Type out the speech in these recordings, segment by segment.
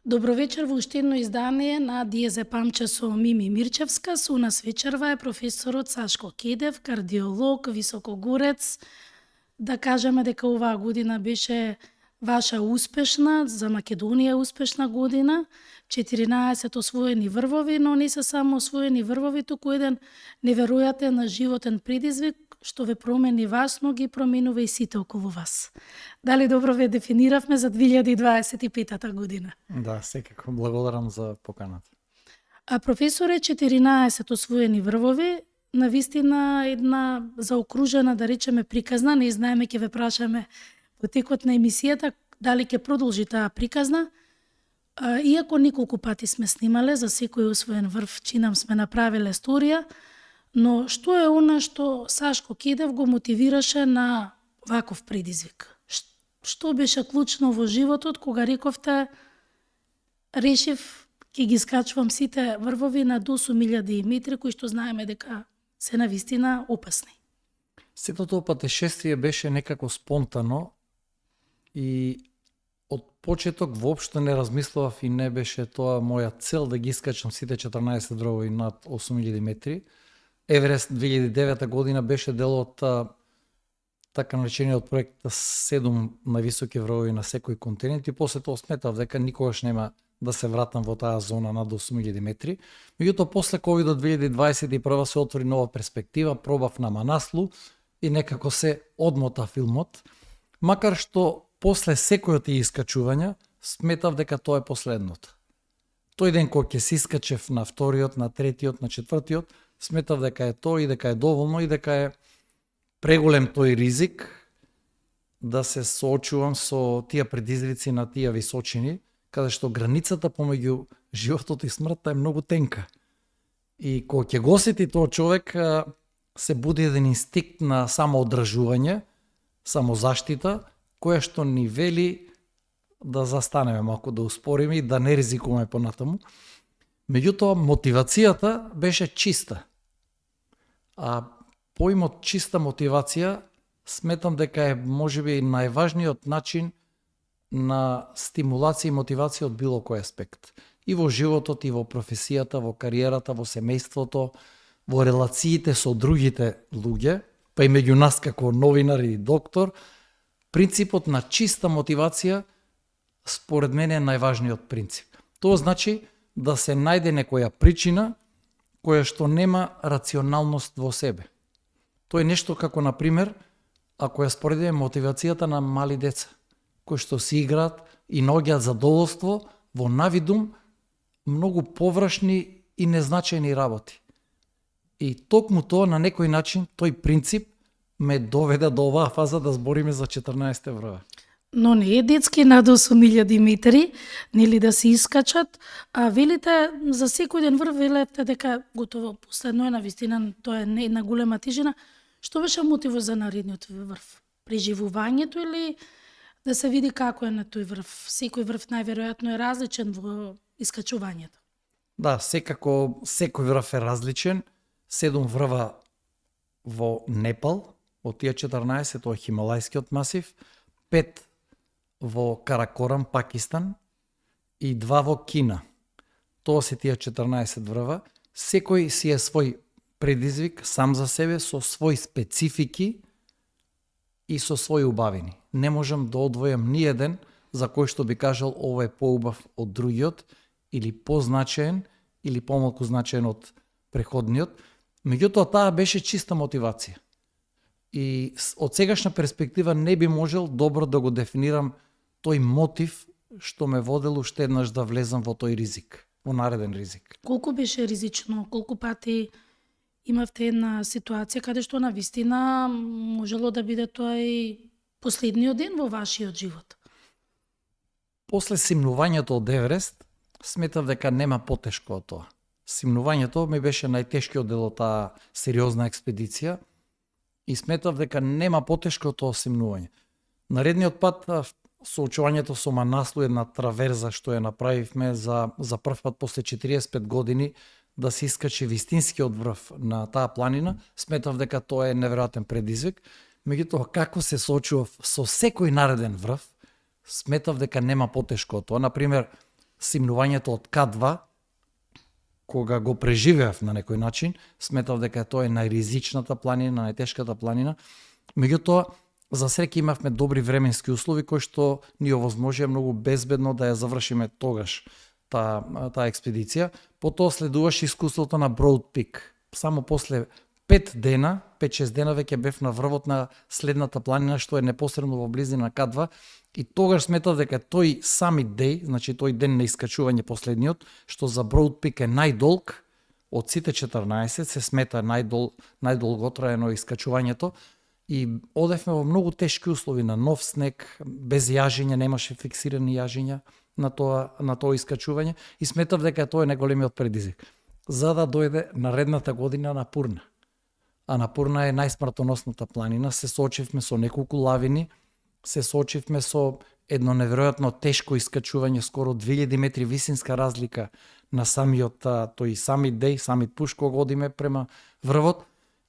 Добро вечер во уште едно издание на Диезепамче со Мими Мирчевска. Со нас вечерва е професорот Сашко Кедев, кардиолог, високогорец. Да кажеме дека оваа година беше ваша успешна, за Македонија успешна година, 14 освоени врвови, но не се само освоени врвови, туку еден неверојатен животен предизвик, што ве промени вас, но ги променува и сите околу вас. Дали добро ве дефиниравме за 2025 година? Да, секако. Благодарам за поканата. А професоре, 14 освоени врвови, навистина една заокружена, да речеме, приказна, не знаеме, ќе ве прашаме во текот на емисијата дали ќе продолжи таа приказна. Иако неколку пати сме снимале, за секој освоен врв чинам сме направиле историја, но што е она што Сашко Кедев го мотивираше на ваков предизвик? Што беше клучно во животот кога рековте решив ќе ги скачувам сите врвови на до 8000 метри, кои што знаеме дека се навистина опасни? Сето тоа патешествие беше некако спонтано и од почеток воопшто не размислував и не беше тоа моја цел да ги искачам сите 14 врвови над 8000 метри. Еверест 2009 година беше дел од така наречениот проект 7 највисоки врвови на секој континент и после тоа сметав дека никогаш нема да се вратам во таа зона над 8000 метри. Меѓутоа после ковид 2021 се отвори нова перспектива, пробав на Манаслу и некако се одмота филмот, макар што после секој од тие искачувања сметав дека тоа е последното. Тој ден кога ќе се искачев на вториот, на третиот, на четвртиот, сметав дека е тоа и дека е доволно и дека е преголем тој ризик да се соочувам со тие предизвици на тие височини, каде што границата помеѓу животот и смртта е многу тенка. И кога ќе го осети тоа човек, се буди еден инстинкт на самоодржување, самозаштита, која што ни вели да застанеме малку, да успориме и да не ризикуваме понатаму. Меѓутоа, мотивацијата беше чиста. А поимот чиста мотивација сметам дека е можеби најважниот начин на стимулација и мотивација од било кој аспект. И во животот, и во професијата, во кариерата, во семејството, во релациите со другите луѓе, па и меѓу нас како новинар и доктор, принципот на чиста мотивација според мене е најважниот принцип. Тоа значи да се најде некоја причина која што нема рационалност во себе. Тоа е нешто како, например, ако ја споредиме мотивацијата на мали деца, кои што си играат и наоѓаат задоволство во навидум многу површни и незначајни работи. И токму тоа на некој начин, тој принцип ме доведе до оваа фаза да збориме за 14 врва. Но не е детски над 8000 метри, нели да се искачат, а велите за секој ден врв велете дека готово последно е навистина, тоа е една голема тежина. Што беше мотивот за наредниот врв? Преживувањето или да се види како е на тој врв? Секој врв најверојатно е различен во искачувањето. Да, секако секој врв е различен. 7 врва во Непал, од тие 14 тоа е Хималајскиот масив, 5 во Каракорам, Пакистан и 2 во Кина. Тоа се тие 14 врва. Секој си е свој предизвик сам за себе, со свои специфики и со своји убавини. Не можам да одвојам ни еден за кој што би кажал ова е поубав од другиот или позначаен или помалку значаен од преходниот. Меѓутоа таа беше чиста мотивација. И од сегашна перспектива не би можел добро да го дефинирам тој мотив што ме водел уште еднаш да влезам во тој ризик, во нареден ризик. Колку беше ризично? Колку пати имавте една ситуација каде што на вистина можело да биде тоа и последниот ден во вашиот живот? После симнувањето од Еверест, сметав дека нема потешко од тоа. Симнувањето ми беше најтешкиот дел од таа сериозна експедиција и сметав дека нема потешко од тоа симнување. Наредниот пат, соочувањето со Манаслу, една траверза што ја направивме за прв пат после 45 години да се искачи вистинскиот врв на таа планина, сметав дека тоа е неверојатен предизвик. Меѓутоа, како се соочував со секој нареден врв, сметав дека нема потешко од тоа. Например, симнувањето од К2, кога го преживеав на некој начин, сметав дека тоа е најризичната планина, најтешката планина. Меѓутоа, за среќа имавме добри временски услови кои што ни овозможија многу безбедно да ја завршиме тогаш таа експедиција. Потоа следуваше искуството на Broad Peak. Само после 5-6 дена веќе бев на врвот на следната планина што е непосредно во близина на К2 и тогаш сметав дека тој Summit Day, значи тој ден на искачување последниот, што за Broad Peak е најдолг од сите 14, се смета најдолготраено искачувањето и одевме во многу тешки услови на нов снег, без јажења, немаше фиксирани јажења на тоа искачување и сметав дека тоа е најголемиот предизвик. За да дојде наредната година Анапурна. Анапурна е најсмртоносната планина, се соочивме со неколку лавини, се соочивме со едно неверојатно тешко искачување, скоро 2000 метри висинска разлика на самиот тој Summit Day, Summit Push, кога одиме према врвот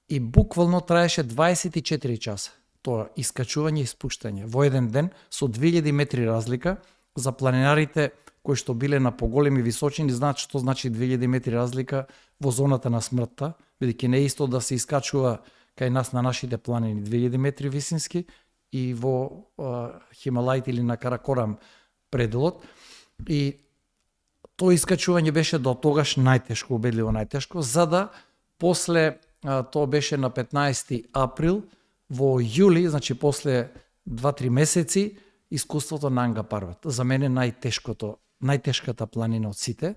и буквално траеше 24 часа. Тоа искачување и спуштање во еден ден со 2000 метри разлика. За планинарите кои што биле на поголеми височини знаат што значи 2000 метри разлика во зоната на смртта, бидејќи не е исто да се искачува кај нас на нашите планини 2000 метри висински и во Хималаите или на Каракорам пределот. И тоа искачување беше до тогаш најтешко, убедливо најтешко, за да после, тоа беше на 15 април, во јули, значи после 2-3 месеци, искуството на Нанга Парбат. За мене најтешката планина од сите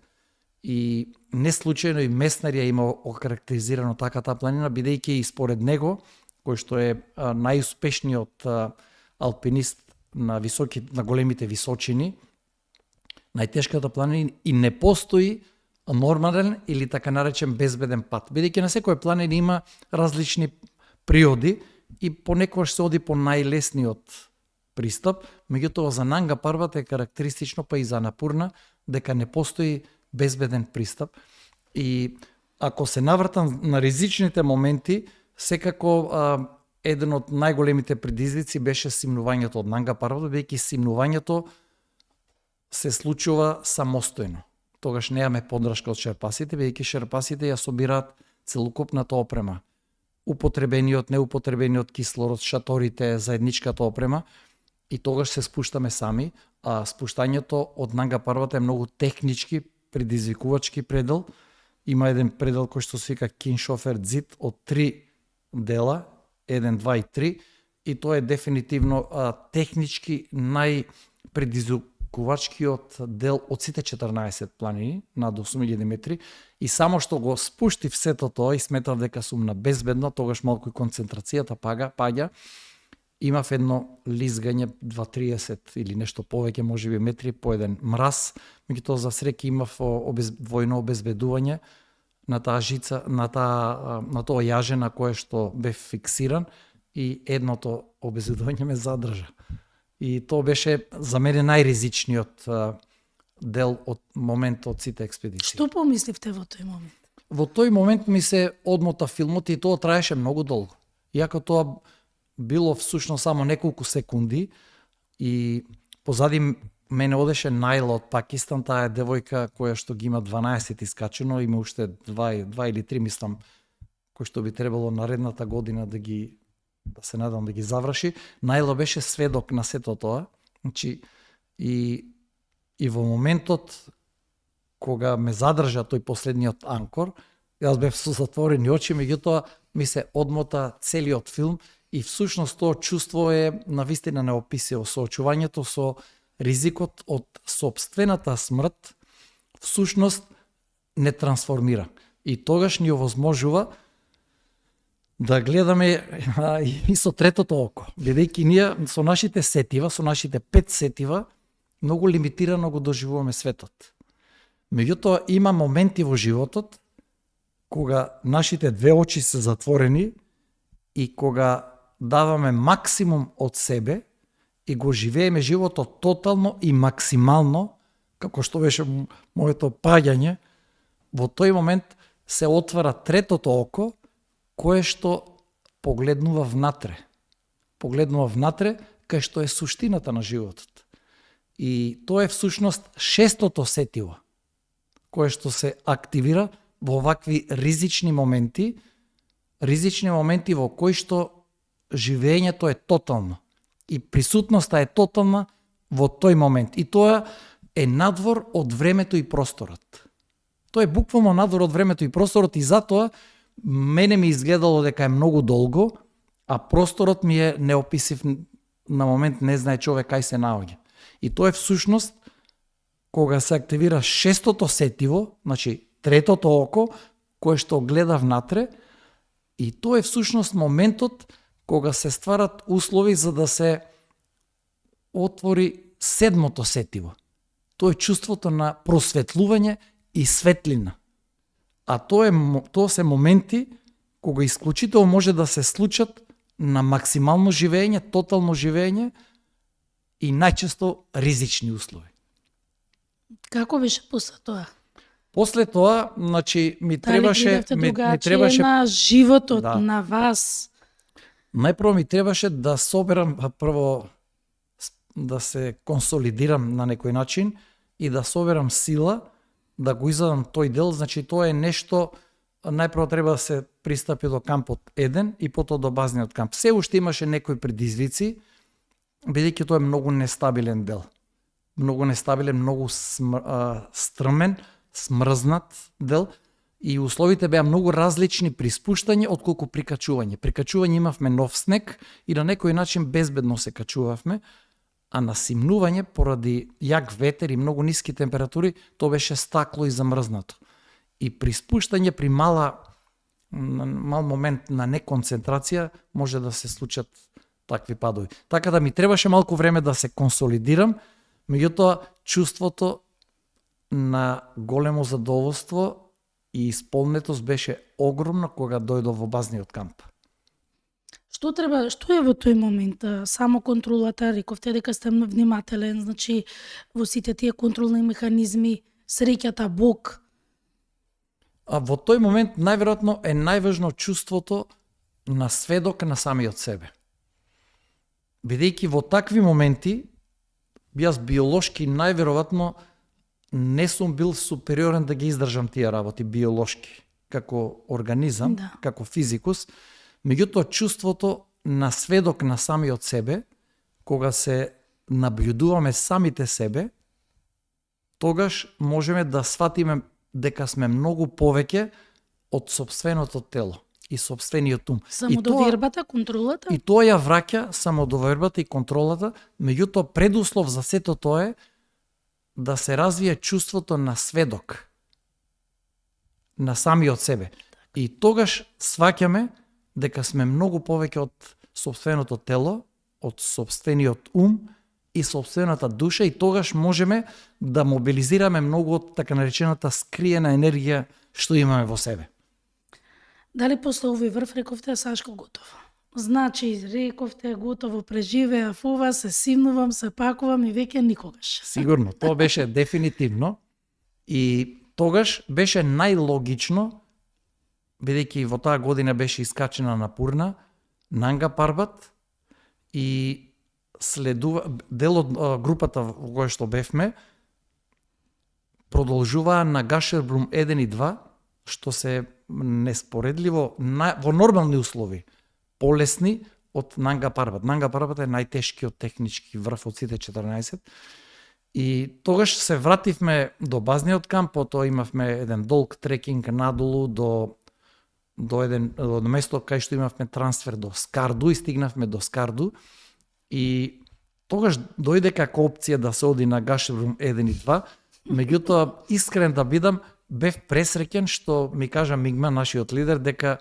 и не случајно и Меснарија има окарактеризирано така таа планина, бидејќи и според него, кој што е најуспешниот алпинист на големите височини, најтешката планина и не постои нормален или така наречен безбеден пат. Бидејќи на секој планина има различни приоди и понекогаш се оди по најлесниот пристап, меѓутоа за Нанга Парбат е карактеристично, па и за Анапурна, дека не постои безбеден пристап. И ако се навратам на ризичните моменти, секако еден од најголемите предизвици беше симнувањето од Нанга Парбат, бидејќи симнувањето се случува самостојно. Тогаш немаме поддршка од шерпасите, бидејќи шерпасите ја собираат целокупната опрема. Употребениот, неупотребениот кислород, шаторите, заедничката опрема, и тогаш се спуштаме сами, а спуштањето од Нанга Парбат е многу технички, предизвикувачки предел. Има еден предел кој што се вика Киншофер Дзит од 3 дела, 1, 2 и 3, и тоа е дефинитивно технички најпредизвикувачкиот дел од сите 14 планини, над 8000 метри, и само што го спуштив сето тоа и сметав дека сум на безбедно, тогаш малку и концентрацијата паѓа, имав едно лизгање 2-30 или нешто повеќе, можеби метри по еден мраз, меѓутоа за среќа имав двојно обезбедување на таа жица, на тоа јаже на кое што бев фиксиран и едното обезбедување ме задржа. И тоа беше за мене најризичниот дел од моментот од сите експедиции. Што помисливте во тој момент? Во тој момент ми се одмота филмот и тоа траеше многу долго. Иако тоа било всушност само неколку секунди и позади мене одеше Најла од Пакистан, таа е девојка која што ги има 12 искачено, има уште 2 или 3 мислам, кои што би требало наредната година да се надам да ги заврши. Најла беше сведок на сето тоа. Значи и во моментот кога ме задржа тој последниот анкор, јас бев со затворени очи, меѓутоа ми се одмота целиот филм. И всушност тоа чувство е навистина неописиво. Соочувањето со ризикот од сопствената смрт всушност не трансформира. И тогаш ни овозможува да гледаме и со третото око. Бидејќи ние со нашите сетива, со нашите 5 сетива, многу лимитирано го доживуваме светот. Меѓутоа има моменти во животот кога нашите 2 очи се затворени и кога даваме максимум од себе и го живееме животот тотално и максимално, како што беше моето паѓање, во тој момент се отвара третото око, кое што погледнува внатре. Погледнува внатре, кај што е суштината на животот. И тоа е всушност шестото сетиво, кое што се активира во вакви ризични моменти во кои што живењето е тотално и присутноста е тотална во тој момент. И тоа е надвор од времето и просторот. Тоа е буквално надвор од времето и просторот и затоа мене ми изгледало дека е многу долго, а просторот ми е неописив, на момент не знае човек кај се наоѓа. И тоа е всушност кога се активира шестото сетиво, значи третото око, кое што гледа внатре, и тоа е всушност моментот кога се стварат услови за да се отвори седмото сетиво. Тоа е чувството на просветлување и светлина. А тоа се моменти кога исклучително може да се случат на максимално живење, тотално живење и најчесто ризични услови. Како беше после тоа? После тоа, значи, ми требаше на животот Да. на вас. Најпрво ми требаше да соберам, прво да се консолидирам на некој начин и да соберам сила да го изадам тој дел. Значи тоа е нешто, најпрво треба да се пристапи до кампот 1 и потоа до базниот камп. Се уште имаше некои предизвици, бидејќи тоа е многу нестабилен дел. Многу нестабилен, многу стрмен, смрзнат дел и условите беа многу различни при спуштање отколку при качување. При качување имавме нов снег и на некој начин безбедно се качувавме, а на симнување поради јак ветер и многу ниски температури, тоа беше стакло и замрзнато. И при спуштање, при мал момент на неконцентрација, може да се случат такви падови. Така да ми требаше малку време да се консолидирам, меѓутоа чувството на големо задоволство и исполнетост беше огромна кога дојдов во базниот камп. Што е во тој момент? Само контролата, рековте дека сте внимателен, значи во сите тие контролни механизми, среќата, Бог. А во тој момент најверојатно е најважно чувството на сведок на самиот себе. Бидејќи во такви моменти, јас биолошки најверојатно не сум бил супериорен да ги издржам тие работи биолошки, како организам, Да. како физикус, меѓутоа чувството на сведок на самиот себе, кога се наблюдуваме самите себе, тогаш можеме да сватиме дека сме многу повеќе од сопственото тело и сопствениот ум. Самодовербата, контролата? И тоа ја враќа самодовербата и контролата, меѓутоа предуслов за сето тоа е да се развие чувството на сведок на самиот себе. И тогаш сваќаме дека сме многу повеќе од сопственото тело, од сопствениот ум и сопствената душа, и тогаш можеме да мобилизираме многу од така наречената скриена енергија што имаме во себе. Дали после овој врв рековте Сашко готово? Значи, рековте готово, преживеав ова, се симнувам, се пакувам и веќе никогаш. Сигурно, тоа беше дефинитивно. И тогаш беше најлогично, бидејќи во таа година беше искачена на Пурна, Нанга Парбат, и следува дел од групата во која што бевме продолжуваа на Гашербрум 1 и 2, што се неспоредливо во нормални услови полесни од Нанга Парбат. Нанга Парбат е најтешкиот технички врв од сите 14. И тогаш се вративме до базниот камп, потоа имавме еден долг трекинг надолу до место кај што имавме трансфер до Скарду и стигнавме до Скарду. И тогаш дојде како опција да се оди на Гашербрум 1 и 2, меѓутоа искрен да бидам, бев пресреќен што ми кажа Мигма, нашиот лидер, дека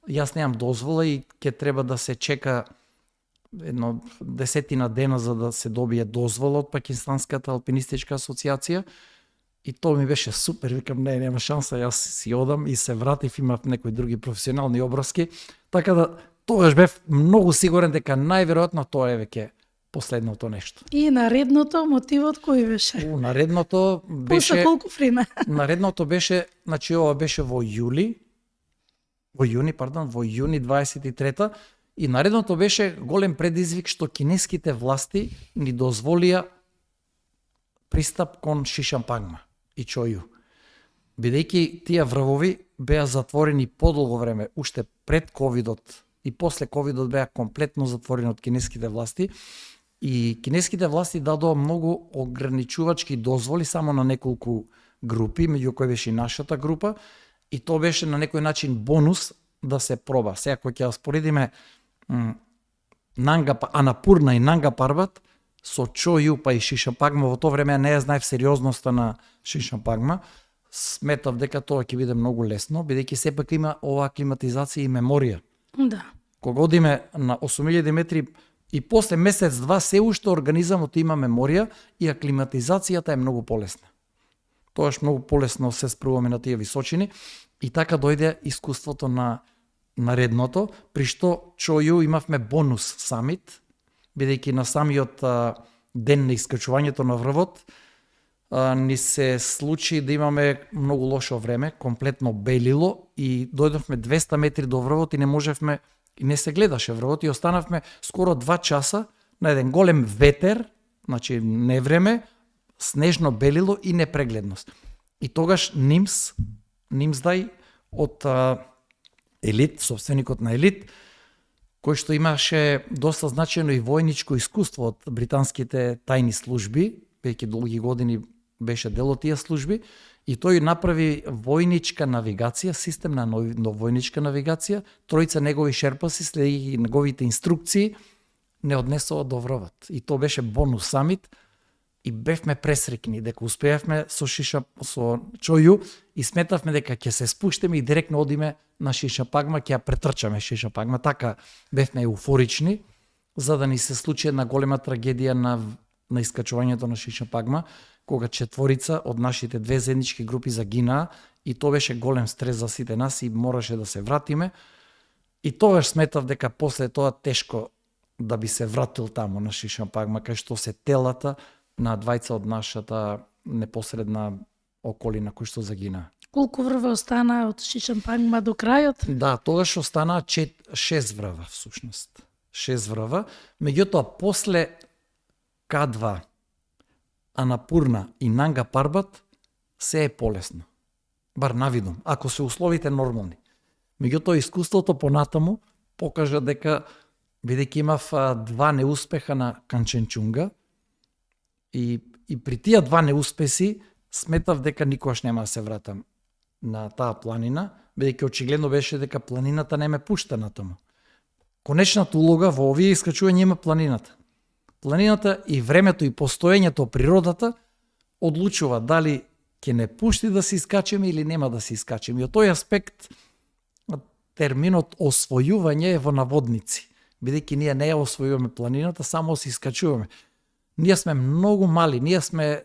јас немам дозвола и ќе треба да се чека едно 10 дена за да се добие дозвола од Пакистанската алпинистичка асоциација. И тоа ми беше супер, викам нема шанса, јас си одам и се вратив, имав некои други професионални обврски. Така да тогаш бев многу сигурен дека најверојатно тоа е веќе последното нешто. И наредното мотивот кој беше? Наредното беше... После колку време? Наредното беше, значи ова беше во јуни 23-та, и наредното беше голем предизвик што кинеските власти ни дозволија пристап кон шишампагма и чоју. Бидејќи тие врвови беа затворени подолго време, уште пред ковидот и после ковидот беа комплетно затворени од кинеските власти, и кинеските власти дадоа многу ограничувачки дозволи само на неколку групи, меѓу кои беше и нашата група, и тоа беше на некој начин бонус да се проба. Сега кога ќе споредиме Анапурна и Нанга Парбат со чоју па и шишампагма, во тоа време не ја знаев сериозноста на шишампагма, сметав дека тоа ќе биде многу лесно, бидејќи сепак има оваа аклиматизација и меморија. Да. Кога одиме на 8000 метри и после месец-два се уште организамот има меморија и аклиматизацијата е многу полесна. Тоаш многу полесно се спруваме на тие височини и така дојде искуството на наредното, при што чоју имавме бонус самит, бидејќи на самиот ден на искачувањето на врвот ни се случи да имаме многу лошо време, комплетно белило и дојдовме 200 метри до врвот и не можевме, и не се гледаше врвот и останавме скоро 2 часа на еден голем ветер, значи невреме, снежно белило и непрегледност. И тогаш Нимс дај од Елит, собственикот на Елит, кој што имаше доста значајно и војничко искуство од британските тајни служби, веќе долги години беше дел од тие служби, и тој направи војничка навигација, систем на војничка навигација, тројца негови шерпаси, следејќи неговите инструкции, не однесува до врвот. И тоа беше бонус самит, и бевме пресрекни дека успеавме со чоју и сметавме дека ќе се спуштиме и директно одиме на шишампагма, ќе ја претрчаме шишампагма. Така бевме еуфорични, за да ни се случи една голема трагедија на искачувањето на шишампагма, кога 4 од нашите 2 заеднички групи загинаа, и тоа беше голем стрес за сите нас и мораше да се вратиме. И тогаш сметав дека после тоа тешко да би се вратил таму на шишампагма, кај што се телата на двајца од нашата непосредна околина кои што загинаа. Колку врва остана од шишампагма до крајот? Да, тогаш останаа 6 врва всушност. 6 врва, меѓутоа после К2, Анапурна и Нанга Парбат се е полесно. Бар навидум, ако се условите нормални. Меѓутоа искуството понатаму покажа дека, бидејќи имав 2 неуспеха на Канченчунга, и при тие 2 неуспеси сметав дека никогаш нема да се вратам на таа планина, бидејќи очигледно беше дека планината не ме пушта натаму. Конечната улога во овие искачувања има планината. Планината и времето и постоењето природата одлучува дали ќе не пушти да се искачеме или нема да се искачеме. И од тој аспект терминот освојување е во наводници, бидејќи ние не ја освојуваме планината, само се искачуваме. Ние сме многу мали, ние сме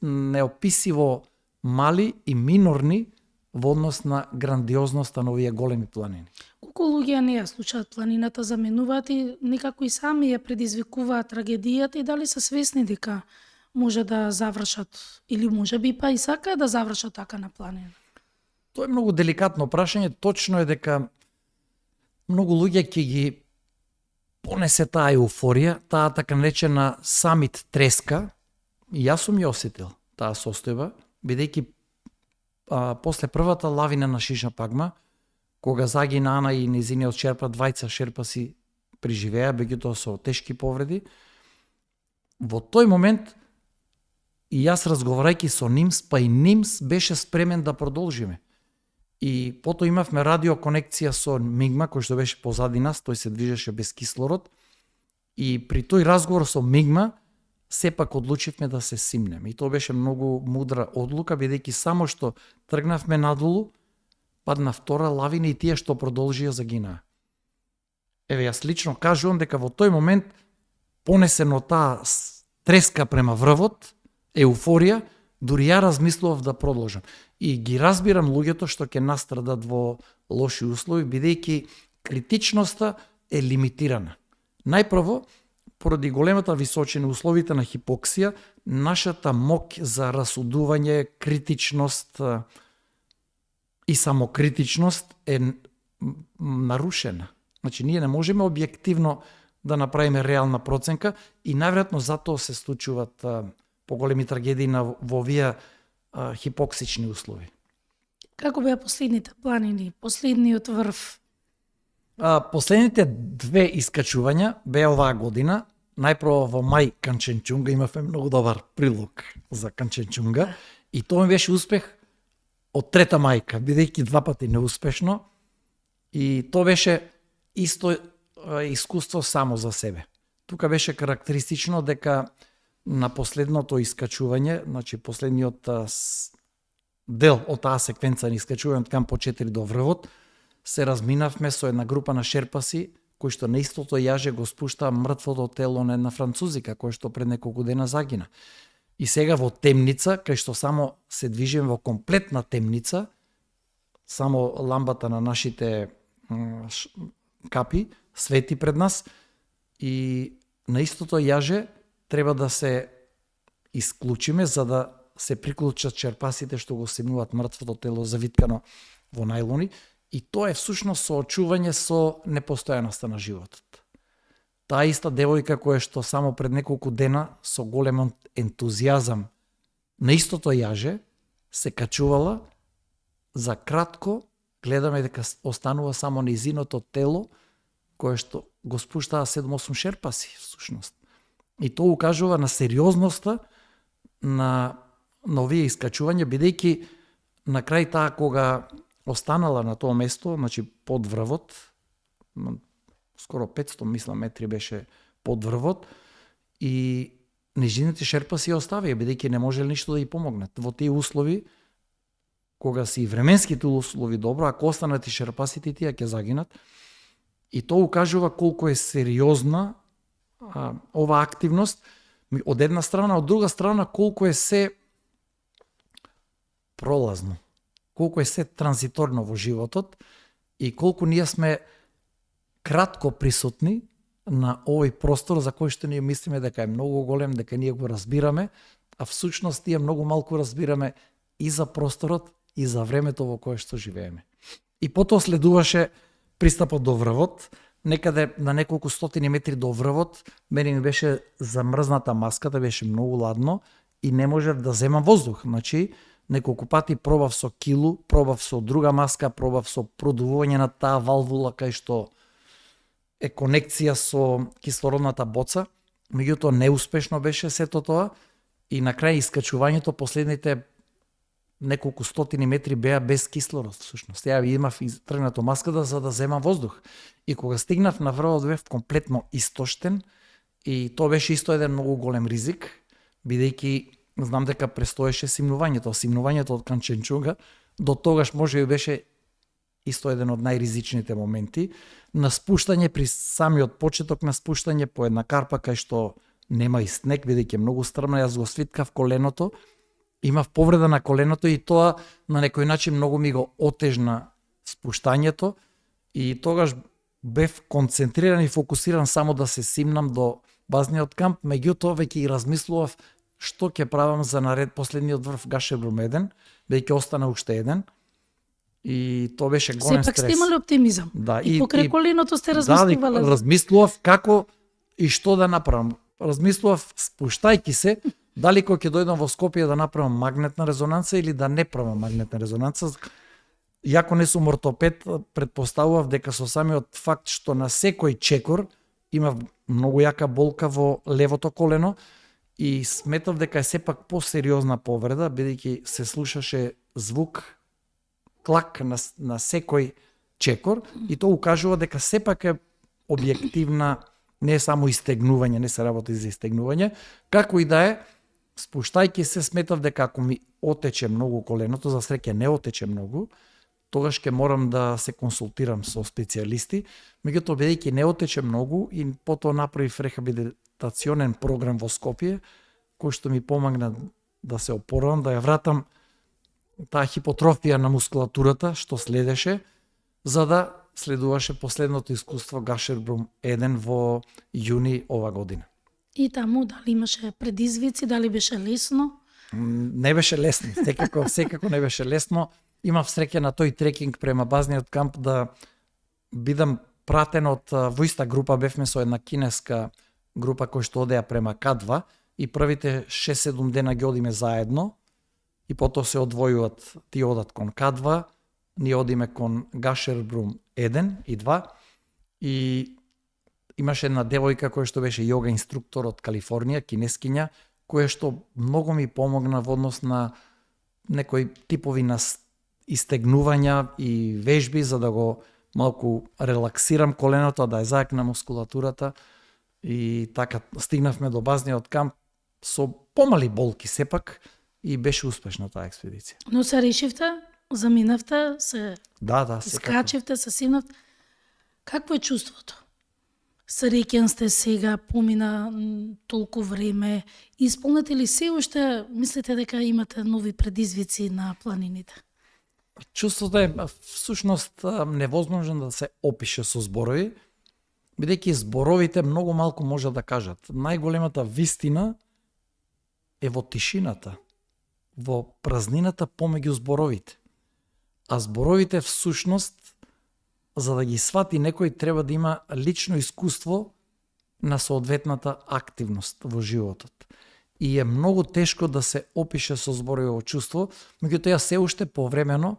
неописиво мали и минорни во однос на грандиозноста на овие големи планини. Колку луѓе не ја слушаат планината, заменуваат и некако и сами ја предизвикуваат трагедијата, и дали се свесни дека може да завршат или може би па и сакаат да завршат така на планина? Тоа е многу деликатно прашање. Точно е дека многу луѓе ќе ги понесе таа еуфорија, таа така наречена самит треска, и јас сум ја осетил таа состојба, бидејќи после првата лавина на шишампагма, кога загина Ана и незиниот шерпа, 2 шерпаси преживеа, меѓутоа со тешки повреди, во тој момент и јас разговарајќи со Нимс, па и Нимс беше спремен да продолжиме. И потоа имавме радиоконекција со Мигма, кој што беше позади нас, тој се движеше без кислород. И при тој разговор со Мигма, сепак одлучивме да се симнеме. И тоа беше многу мудра одлука, бидејќи само што тргнавме надолу, падна втора лавина и тие што продолжија загинаа. Еве, јас лично кажувам дека во тој момент, понесено таа треска према врвот, еуфорија, дури ја размислував да продолжам. И ги разбирам луѓето што ќе настрадат во лоши услови, бидејќи критичноста е лимитирана. Најпрво, поради големата височина, условите на хипоксија, нашата моќ за расудување, критичност и самокритичност е нарушена. Значи, ние не можеме објективно да направиме реална проценка и најверојатно затоа се случуваат поголеми трагедии во овие хипоксични услови. Како беа последните планини, последниот врв? Последните две искачувања беа оваа година. Најпрво во мај Канченчунга имавме многу добар прилог за Канченчунга и тоа ми беше успех од трета мајка, бидејќи два пати неуспешно. И тоа беше исто искуство само за себе. Тука беше карактеристично дека на последното искачување, значи последниот дел од таа секвенца на искачување од камп 4 до врвот, се разминавме со една група на шерпаси кои што на истото јаже го спуштаа мртвото тело на една французика кој што пред неколку дена загина. И сега во темница, кај што само се движиме во комплетна темница, само ламбата на нашите капи свети пред нас и на истото јаже треба да се исклучиме за да се приклучат черпасите што го симнуваат мртвото тело завиткано во најлони и тоа е всушност соочување со непостојаноста на животот. Таа иста девојка која што само пред неколку дена со голем ентузијазам на истото јаже се качувала, за кратко гледаме дека останува само нејзиното тело кое што го спуштаа 7-8 шерпаси всушност. И тоа укажува на сериозноста на овие искачувања, бидејќи на крај таа кога останала на тоа место, значи под врвот, скоро 500 мисла метри беше под врвот и нежините шерпаси ја оставија, бидејќи не можеле ништо да ја помогнат. Во тие услови, кога си временските услови добро, ако останат и шерпасите, тие ќе загинат. И тоа укажува колку е сериозна ова активност од една страна, од друга страна колку е се пролазно, колку е се транзиторно во животот и колку ние сме кратко присутни на овој простор за кој што ние мислиме дека е многу голем, дека ние го разбираме, а всушност ние многу малку разбираме и за просторот и за времето во кое што живееме. И потоа следуваше пристапот до врвот, некаде на неколку стотини метри до врвот, мене ми беше замрзната маската, беше многу ладно и не можев да земам воздух. Значи, неколку пати пробав со килу, пробав со друга маска, пробав со продувување на таа валвула кај што е конекција со кислородната боца, меѓутоа неуспешно беше сето тоа и на крај искачувањето последните неколку стотини метри беа без кислород всушност. Ја имав тргнато маската за да земам воздух. И кога стигнав на врвот бев комплетно истоштен и тоа беше исто еден многу голем ризик, бидејќи знам дека престоеше симнувањето. Симнувањето од Канченчунга до тогаш може би беше исто еден од најризичните моменти. На спуштање при самиот почеток на спуштање по една карпа кај што нема и снег, бидејќи многу стрмна, јас го свиткав коленото, имав повреда на коленото и тоа на некој начин многу ми го отежна спуштањето и тогаш бев концентриран и фокусиран само да се симнам до базниот камп, меѓутоа веќе и размислував што ќе правам за наред последниот врв Гашебрум 1, бидејќи остана уште еден. И тоа беше голем стрес. Сепак сте имали оптимизам. Да, и покрај коленото сте размислувале. Да, размислував како и што да направам. Размислував спуштајки се, дали кога ќе дојдам во Скопје да направам магнетна резонанца или да не правам магнетна резонанца. Јако не сум ортопед, претпоставував дека со самиот факт што на секој чекор имав многу јака болка во левото колено и сметав дека е сепак посериозна повреда, бидејќи се слушаше звук клак на секој чекор и тоа укажува дека сепак е објективна, не е само истегнување, не се работи за истегнување, како и да е, спуштајќи се сметав дека ако ми отече многу коленото, за среќа не отече многу, тогаш ќе морам да се консултирам со специјалисти, меѓутоа бидејќи не отече многу и потоа направив рехабилитационен програм во Скопје, кој што ми помогна да се опоравам, да ја вратам таа хипотрофија на мускулатурата што следеше, за да следуваше последното искуство Гашебрум 1 во јуни ова година. И таму дали имаше предизвици, дали беше лесно? Не беше лесно, секако не беше лесно. Имав среќа на тој трекинг према базниот камп да бидам пратен од во иста група, бевме со една кинеска група која што одеа према К2 и првите 6-7 дена ги одиме заедно и потоа се одвојуваат, ти одат кон К2, ние одиме кон Гашербрум 1 и 2 и имаше една девојка која што беше јога инструктор од Калифорнија, кинескиња, која што многу ми помогна во однос на некои типови на истегнувања и вежби за да го малку релаксирам коленото, да ја зајакнам мускулатурата и така стигнавме до базниот камп со помали болки сепак и беше успешна таа експедиција. Но се решивте, заминавте, се Да, скачивте, се симнавте. Какво е чувството? Среќен сте сега, помина толку време, исполнете ли се уште, мислите дека имате нови предизвици на планините? Чувството е всушност невозможно да се опише со зборови, бидејќи зборовите многу малку може да кажат. Најголемата вистина е во тишината, во празнината помеѓу зборовите. А зборовите всушност, за да ги свати некој, треба да има лично искуство на соодветната активност во животот. И е многу тешко да се опише со зборови во чувство, меѓутоа се уште повремено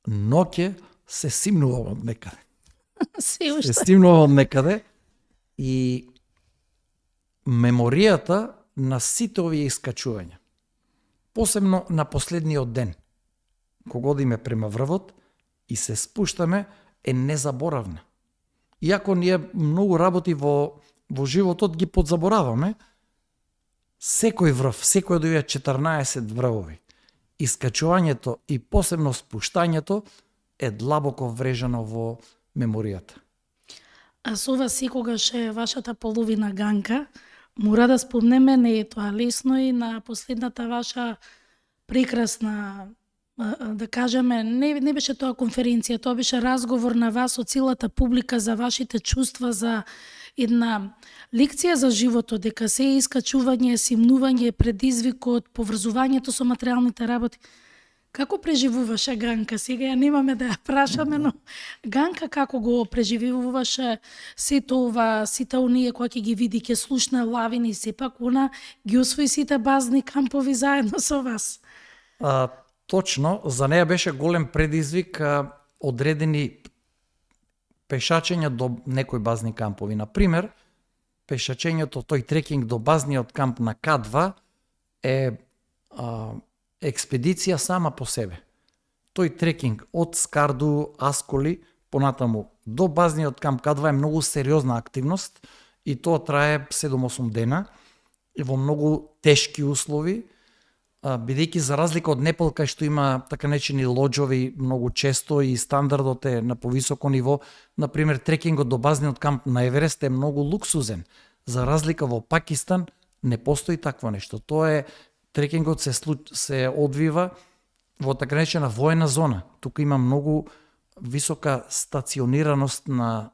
ноќе се симнувам од некаде. Се уште. Се симнувам од некаде и меморијата на сите овие искачувања, посебно на последниот ден, кога одиме према врвот и се спуштаме, е незаборавна. Иако ние многу работи во животот ги подзабораваме, секој врв, секој од овие 14 врвови, искачувањето и посебно спуштањето е длабоко врежано во меморијата. А со вас секогаш е вашата половина Ганка. Мора да спомнеме, не е тоа лесно и на последната ваша прекрасна, да кажеме, не беше тоа конференција, тоа беше разговор на вас од целата публика за вашите чувства, за една лекција за животот, дека се е искачување, симнување, предизвикот, поврзувањето со материјалните работи. Како преживуваше Ганка? Сега ја немаме да ја прашаме, но Ганка како го преживуваше сето ова, сите оние кои ќе ги види, ќе слушна лавини и сепак она ги освои сите базни кампови заедно со вас. Точно, за неја беше голем предизвик одредени пешачења до некои базни кампови. Например, пешачењето, тој трекинг до базниот камп на К2 е експедиција сама по себе. Тој трекинг од Скарду, Асколи, понатаму до базниот камп К2 е многу сериозна активност и тоа трае 7-8 дена и во многу тешки услови, бидејќи за разлика од Непал, кај што има така наречени лоџови многу често и стандардот е на повисоко ниво, например трекингот до базниот камп на Еверест е многу луксузен. За разлика во Пакистан не постои такво нешто. Тоа е трекингот се одвива во така наречена воена зона. Тука има многу висока стационираност на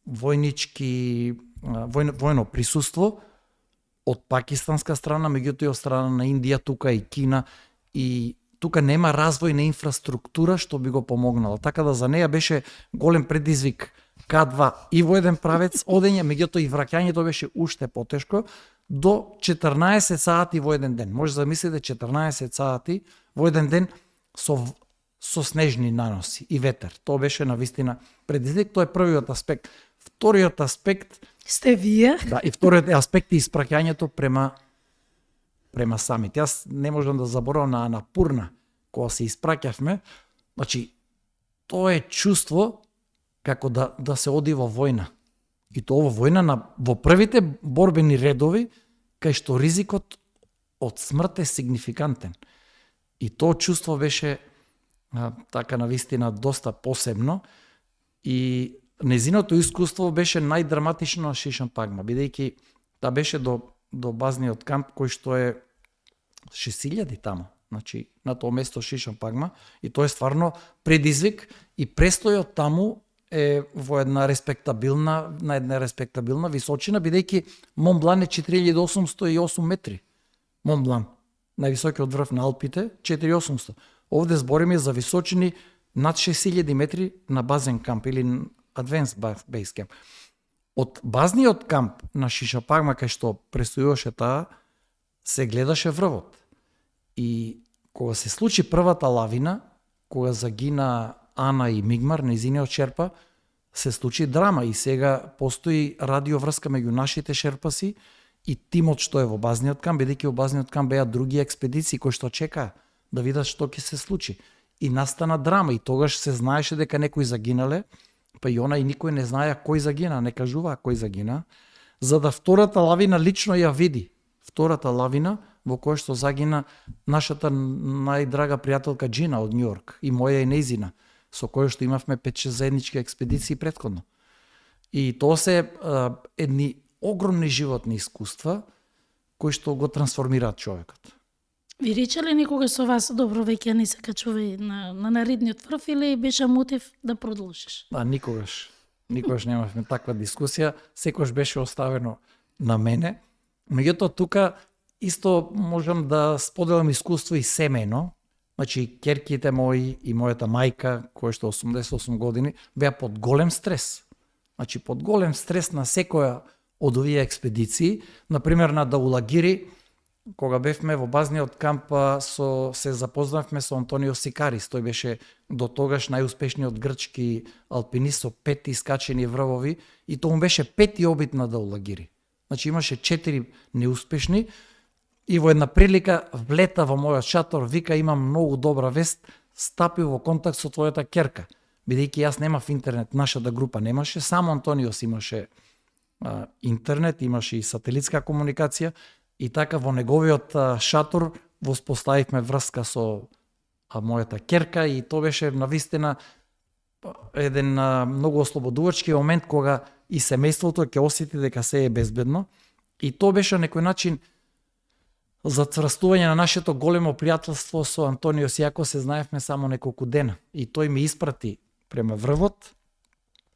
војно присуство од пакистанска страна, меѓутоа и од страна на Индија, тука и Кина, и тука нема развој на инфраструктура што би го помогнала. Така да за неја беше голем предизвик К2 и во еден правец одење, меѓутоа и враќањето беше уште потешко, до 14 сати во еден ден. Може да замислите 14 сати во еден ден со снежни наноси и ветер. Тоа беше навистина предизвик, тоа е првиот аспект. Вториот аспект сте вие. Да, и вториот аспект е испраќањето према самите. Јас не можам да заборавам на Анапурна, кога се испраќавме. Значи, тоа е чувство како да се оди во војна. И тоа во војна во првите борбени редови, кај што ризикот од смрт е сигнификантен. И тоа чувство беше така навистина доста посебно и незиното искуство беше најдраматично на Шишапангма, бидејќи таа беше до базниот камп кој што е 6000 таму, значи на тоа место Шишапангма, и тоа е стварно предизвик и престојот таму е во една респектабилна височина, бидејќи Монблан е 4808 метри. Монблан, највисокиот врв на Алпите, 4800. Овде збориме за височини над 6000 метри на базен камп или Advanced Base Camp. Од базниот камп на Шишапагма, кај што престојуваше таа, се гледаше врвот. И кога се случи првата лавина, кога загина Ана и Мигмар, нејзиниот шерпа, се случи драма и сега постои радиоврска меѓу нашите шерпаси и тимот што е во базниот камп, бидејќи во базниот камп беа други експедиции кои што чекаа да видат што ќе се случи. И настана драма и тогаш се знаеше дека некои загинале, па и она и никој не знаја кој загина, не кажуваа кој загина, за да втората лавина лично ја види. Втората лавина во која што загина нашата најдрага пријателка Джина од Њујорк и моја и нејзина, со која што имавме 5-6 заеднички експедиции претходно. И тоа се едни огромни животни искуства кои што го трансформираат човекот. Ви речеле никогаш со вас, добро, веќе не се качувај на наредниот врв или беше мотив да продолжиш? Никогаш. Никогаш немавме таква дискусија, секогаш беше оставено на мене. Меѓутоа тука исто можам да споделам искуство и семејно. Значи, керките мои и мојата мајка, која што 88 години, беа под голем стрес. Значи, под голем стрес на секоја од овие експедиции. Например, на Даулагири, кога бевме во базниот камп, се запознавме со Антонио Сикарис. Тој беше до тогаш најуспешниот грчки алпинист со 5 искачени врвови и тоа му беше 5 обид на Даулагири. Значи, имаше 4 неуспешни. И во една прилика влета во мојот шатор, вика, имам многу добра вест, стапи во контакт со твојата керка. Бидејќи јас немав интернет, нашата група немаше, само Антониос имаше интернет, имаше и сателитска комуникација, и така во неговиот шатор воспоставивме врска со мојата керка и тоа беше навистина еден многу ослободувачки момент кога и семејството ќе осети дека се е безбедно. И тоа беше на некој начин зацврстување на нашето големо пријателство со Антониос, иако се знаевме само неколку дена. И тој ми испрати према врвот.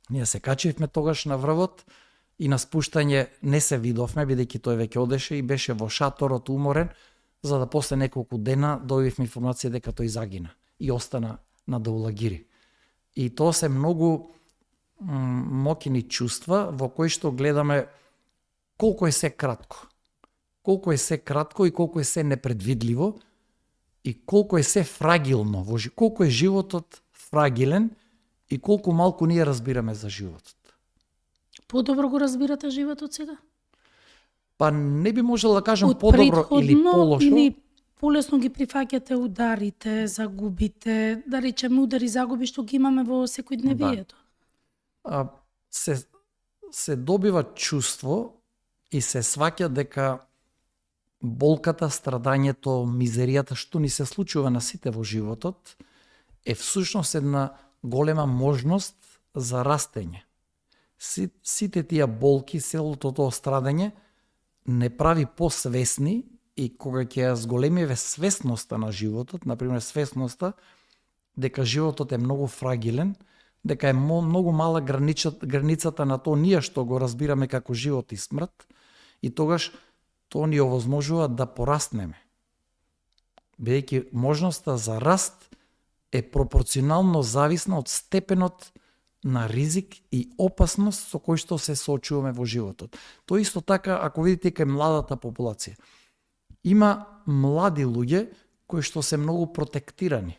Ние се качивме тогаш на врвот и на спуштање не се видовме, бидејќи тој веќе одеше и беше во шаторот уморен, за да после неколку дена добивме информација дека тој загина и остана на Даулагири. И тоа се многу мокини чувства во кои што гледаме колку е се кратко. Колку е се кратко и колку е се непредвидливо и колку е се фрагилно, колку е животот фрагилен и колку малку ние разбираме за животот. Подобро го разбирате животот сега? Па не би можел да кажам подобро или полошо. Или полесно ги прифаќате ударите, загубите, да речеме удари загуби што ги имаме во секојдневието. Да. Се добива чувство и се сваќа дека болката, страдањето, мизеријата што ни се случува на сите во животот е всушност една голема можност за растење. Сите тие болки, целото тоа страдање не прави посвесни и кога ќе ја зголемиме свесноста на животот, например свесноста дека животот е многу фрагилен, дека е многу мала границата на тоа ние што го разбираме како живот и смрт, и тогаш тоа ни овозможува да пораснеме. Бидејќи можноста за раст е пропорционално зависна од степенот на ризик и опасност со кој што се соочуваме во животот. Тоа исто така, ако видите кај младата популација. Има млади луѓе кои што се многу протектирани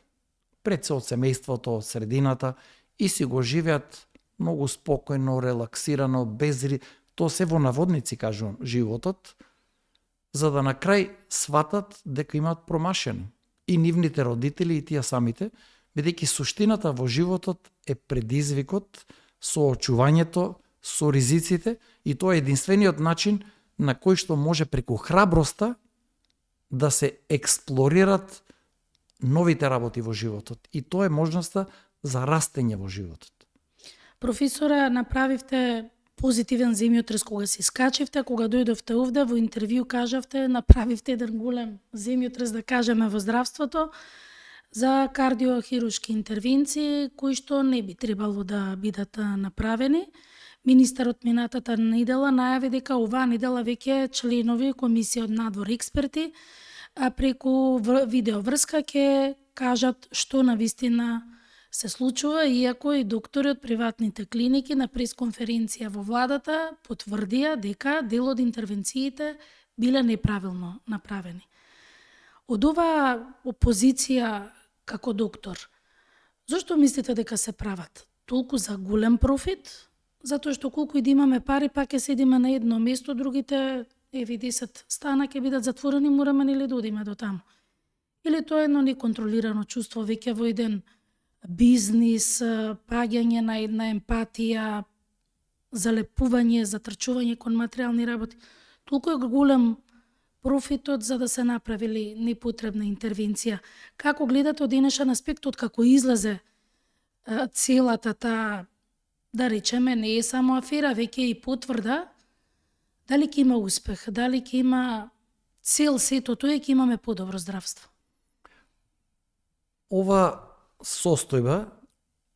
пред се од семејството, од средината и си го живеат многу спокојно, релаксирано, без тоа се во наводници, кажувам, животот, за да на крај сватат дека имаат промашено. И нивните родители, и тие самите, бидејќи суштината во животот е предизвикот, соочувањето со ризиците, и тоа е единствениот начин на кој што може преку храброста да се експлорират новите работи во животот. И тоа е можноста за растење во животот. Професоре, направивте позитивен земјотрес кога се искачивте, кога дојдовте овде, во интервју кажавте, направивте еден голем земјотрес, да кажеме, во здравството, за кардиохирушки интервенции, кои што не би требало да бидат направени. Министерот минатата недела најави дека оваа недела веќе членови комисија од надвор експерти преку видеоврска ќе кажат што навистина се случува, иако и доктори од приватните клиники на пресконференција во владата потврдија дека дел од интервенциите биле неправилно направени. Од оваа опозиција како доктор, зошто мислите дека се прават? Толку за голем профит? Затоа што колку и да имаме пари, пак ќе седиме на едно место, другите, 10 стана ќе бидат затворени, мораме нели да одиме до таму. Или тоа е едно неконтролирано чувство, веќе во еден бизнис, паѓање на една емпатија, залепување, затрчување кон материјални работи. Толку е голем профитот за да се направили непотребна интервенција. Како гледате од денешен аспектот, како излезе целата таа, да речеме, не е само афера, веќе и потврда, дали ќе има успех, дали ќе има цел сето тоа, ќе имаме подобро здравство? Ова состојба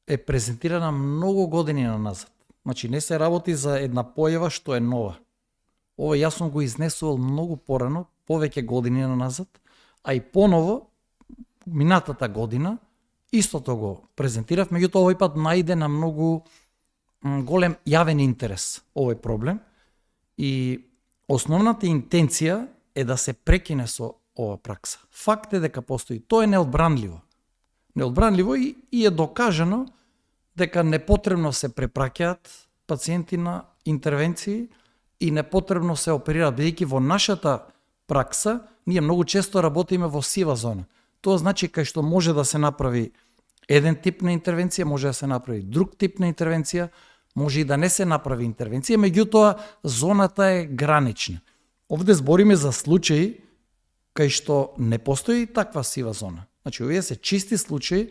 е презентирана многу години назад. Значи не се работи за една појава што е нова. Ова јас сум го изнесувал многу порано, повеќе години назад, а и поново минатата година истото го презентирав, меѓутоа овој пат најде на многу голем јавен интерес овој проблем и основната интенција е да се прекине со ова пракса. Факт е дека постои, тоа е неодбранливо. Неодбранливо и е докажано дека непотребно се препраќаат пациенти на интервенции и непотребно се оперираат, бидејќи во нашата пракса ние многу често работиме во сива зона. Тоа значи кај што може да се направи еден тип на интервенција, може да се направи друг тип на интервенција, може и да не се направи интервенција, меѓутоа зоната е гранична. Овде збориме за случаи кај што не постои таква сива зона. Значи, овие се чисти случаи.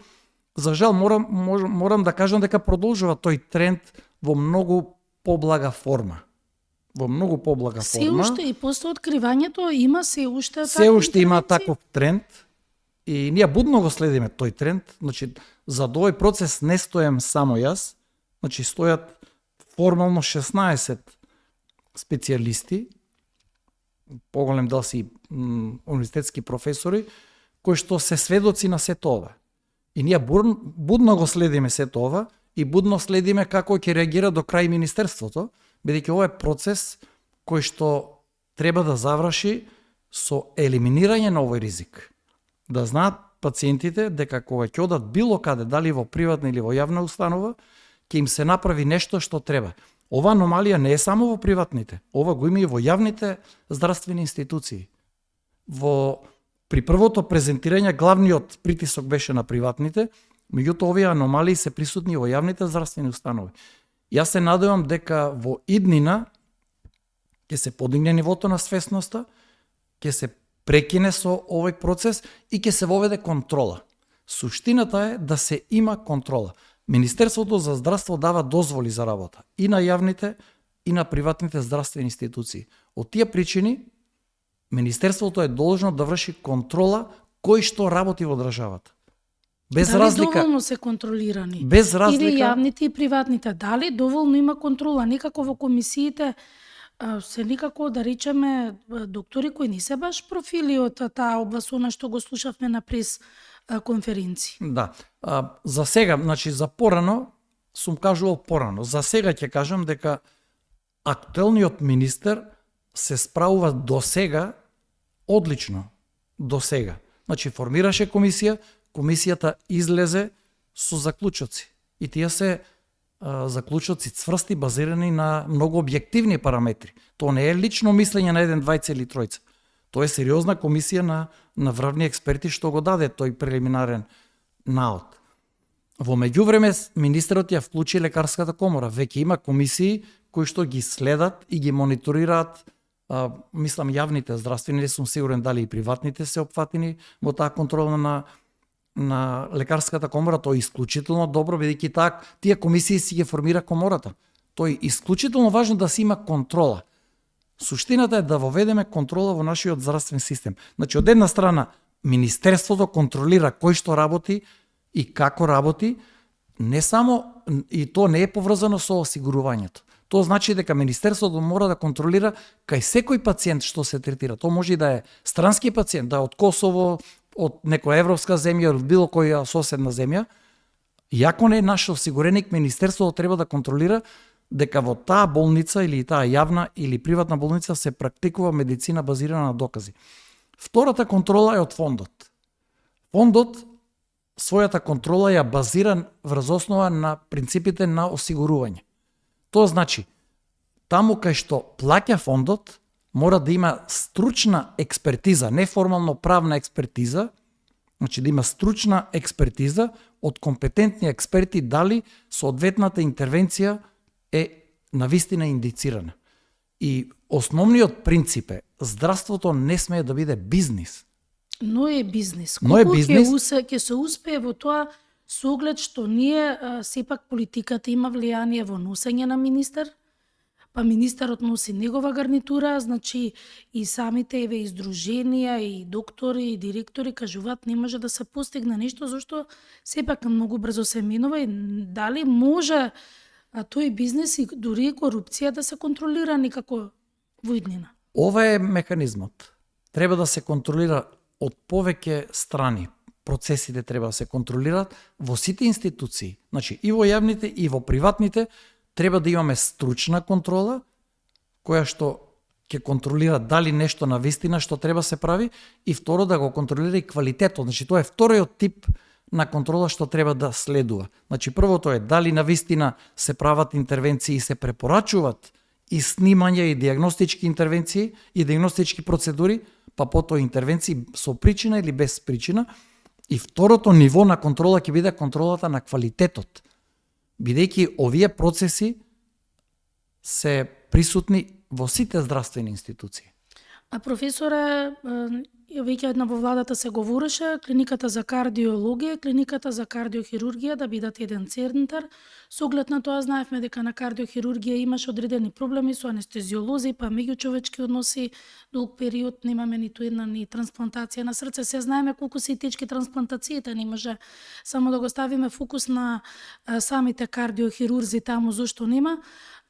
За жал морам да кажам дека продолжува тој тренд во многу поблага форма. Во многу поблага Се форма. уште и после откривањето има се уште Се уште има интервенции? таков тренд и ние будно го следиме тој тренд. Значи, за овој процес не стојам само јас, значи стојат формално 16 специјалисти, поголем дел си универзитетски професори, кои што се сведоци на сето ова. И ние будно го следиме сето ова и будно следиме како ќе реагира до крај Министерството, бидејќи ова е процес кој што треба да заврши со елиминирање на овој ризик. Да знаат пациентите дека кога ќе одат било каде, дали во приватна или во јавна установа, ќе им се направи нешто што треба. Ова аномалија не е само во приватните, ова го има и во јавните здравствени институции. При првото презентирање главниот притисок беше на приватните, меѓутоа овие аномалии се присутни во јавните здравствени установи. Јас се надевам дека во иднина ќе се подигне нивото на свесноста, ќе се прекине со овој процес и ќе се воведе контрола. Суштината е да се има контрола. Министерството за здравство дава дозволи за работа и на јавните и на приватните здравствени институции. Од тие причини Министерството е должно да врши контрола кој што работи во државата. Без дали разлика. доволно се контролирани? Без И разлика. јавните и приватните. Дали доволно има контрола? Некако во комисиите се никако, да речеме, доктори кои не се баш профили од таа област, она што го слушавме на прес конференции. Да. За сега, значи за порано, сум кажувал порано. За сега ќе кажам дека актуелниот министер се справува до сега одлично. До сега. Значи формираше комисија, комисијата излезе со заклучоци. И тие се заклучоци цврсти, базирани на многу објективни параметри. Тоа не е лично мислење на еден, двајца или тројца. Тоа е сериозна комисија на врвни експерти што го даде тој прелиминарен наод. Во меѓувреме министерот ја вклучи лекарската комора. Веќе има комисии кои што ги следат и ги мониторираат, мислам јавните здравствени, не сум сигурен дали и приватните се опфатени во таа контрола на лекарската комора. Тоа е исклучително добро, бидејќи тие комисии си ги формира комората. Тоа е исклучително важно да се има контрола. Суштината е да воведеме контрола во нашиот здравствен систем. Значи, од една страна, Министерството контролира кој што работи и како работи, не само, и то не е поврзано со осигурувањето. Тоа значи дека Министерството мора да контролира кај секој пациент што се третира. Тоа може и да е странски пациент, да е од Косово, од некоја европска земја, од било која соседна земја, Иако не е наш осигуреник, Министерството треба да контролира дека во таа болница или таа јавна или приватна болница се практикува медицина базирана на докази. Втората контрола е од фондот. Фондот својата контрола ја базира врз основа на принципите на осигурување. Тоа значи, таму кај што плаќа фондот, мора да има стручна експертиза, неформално правна експертиза, значи да има стручна експертиза од компетентни експерти дали соодветната интервенција е навистина индицирана. И основниот принцип е, здравството не смее да биде бизнис. Но е бизнис. Но е Колку бизнис. ќе се успее во тоа со оглед што ние сепак политиката има влијание во носење на министер, па министерот носи негова гарнитура, значи и самите еве издруженија и доктори и директори кажуваат не може да се постигне нешто зашто сепак многу брзо се минува и дали може тој бизнес и дури и корупција да се контролира никако во иднина. Ова е механизмот. Треба да се контролира од повеќе страни. Процесите треба да се контролираат во сите институции. Значи и во јавните и во приватните треба да имаме стручна контрола која што ќе контролира дали нешто навистина што треба се прави и второ да го контролира и квалитетот. Значи тоа е вториот тип на контрола што треба да следува. Значи првото е дали навистина се прават интервенции и се препорачуваат и снимање и диагностички интервенции и диагностички процедури, па потоа интервенции со причина или без причина. И второто ниво на контрола ќе биде контролата на квалитетот. Бидејќи овие процеси се присутни во сите здравствени институции. А професоре, веќе една во владата се говореше, клиниката за кардиологија, клиниката за кардиохирургија да бидат еден центар. Со оглед на тоа знаевме дека на кардиохирургија имаше одредени проблеми со анестезиолози, па меѓучовечки односи, долг период немаме ниту една ни трансплантација на срце. Се знаеме колку се и тешки трансплантациите, не може само да го ставиме фокус на самите кардиохирурзи таму зошто нема.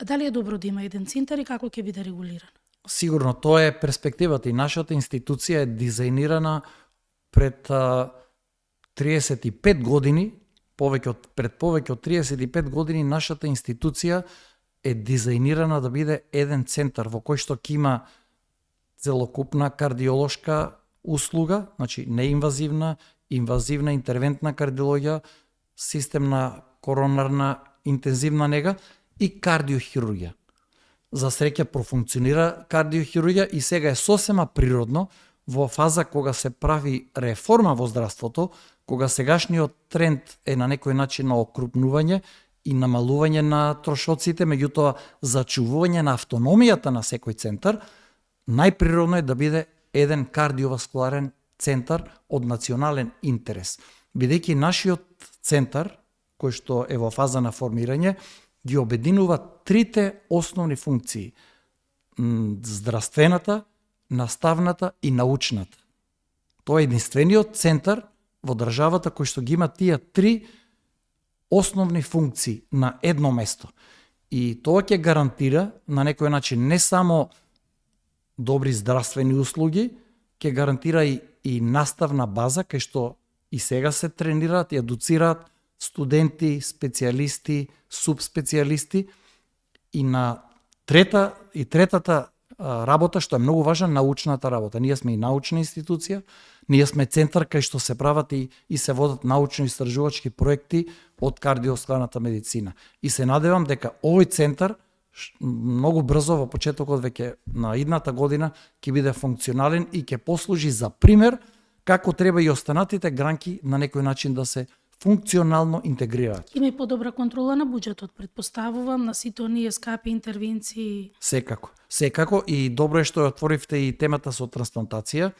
Дали е добро да има еден центар и како ќе биде регулиран? Сигурно, тоа е перспективата и нашата институција е дизајнирана пред 35 години, пред повеќе од 35 години нашата институција е дизајнирана да биде еден центар во кој што ќе има целокупна кардиолошка услуга, значи неинвазивна, инвазивна, интервентна кардиологија, системна коронарна интензивна нега и кардиохирургија. За среќа профункционира кардиохирургија и сега е сосема природно во фаза кога се прави реформа во здравството, кога сегашниот тренд е на некој начин на окрупнување и намалување на трошоците, меѓутоа зачувување на автономијата на секој центар, најприродно е да биде еден кардиоваскуларен центар од национален интерес. Бидејќи нашиот центар, кој што е во фаза на формирање, ги обединува трите основни функции: здравствената, наставната и научната. Тоа е единствениот центар во државата кој што ги има тие три основни функции на едно место. И тоа ќе гарантира на некој начин не само добри здравствени услуги, ќе гарантира и наставна база кај што и сега се тренираат и едуцираат студенти, специјалисти, субспецијалисти и на третата работа што е многу важна, научната работа. Ние сме и научна институција, ние сме центар кај што се прават и се водат научно-истражувачки проекти од кардиоваскуларната медицина. И се надевам дека овој центар многу брзо во почетокот веќе на идната година ќе биде функционален и ќе послужи за пример како треба и останатите гранки на некој начин да се функционално интегрираат. Има и подобра контрола на буџетот, предпоставувам, на сите оние скапи интервенции. Секако и добро е што ја отворивте и темата со трансплантација.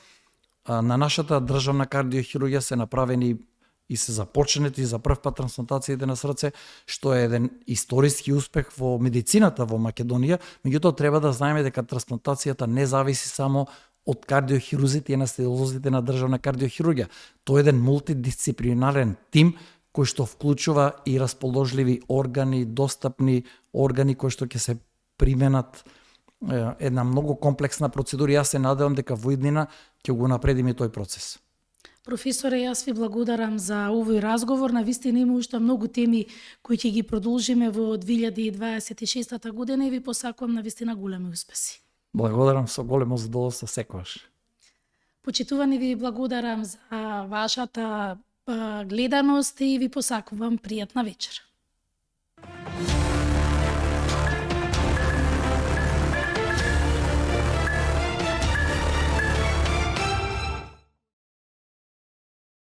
На нашата државна кардиохирургија се направени и се започнати за прв пат трансплантациите на срце, што е еден историски успех во медицината во Македонија. Меѓутоа треба да знаеме дека трансплантацијата не зависи само од кардиохирурзите и анестезиолозите на државна кардиохирургија. Тоа е еден мултидисциплинарен тим кој што вклучува и расположливи органи, достапни органи кои што ќе се применат, една многу комплексна процедура. Јас се надевам дека во иднина ќе го напредиме тој процес. Професоре, јас ви благодарам за овој разговор. Навистина има уште многу теми кои ќе ги продолжиме во 2026 година и ви посакувам навистина големи успеси. Благодарам со големо задоволство секогаш. Почитувани, ви благодарам за вашата гледаност и ви посакувам пријатна вечер.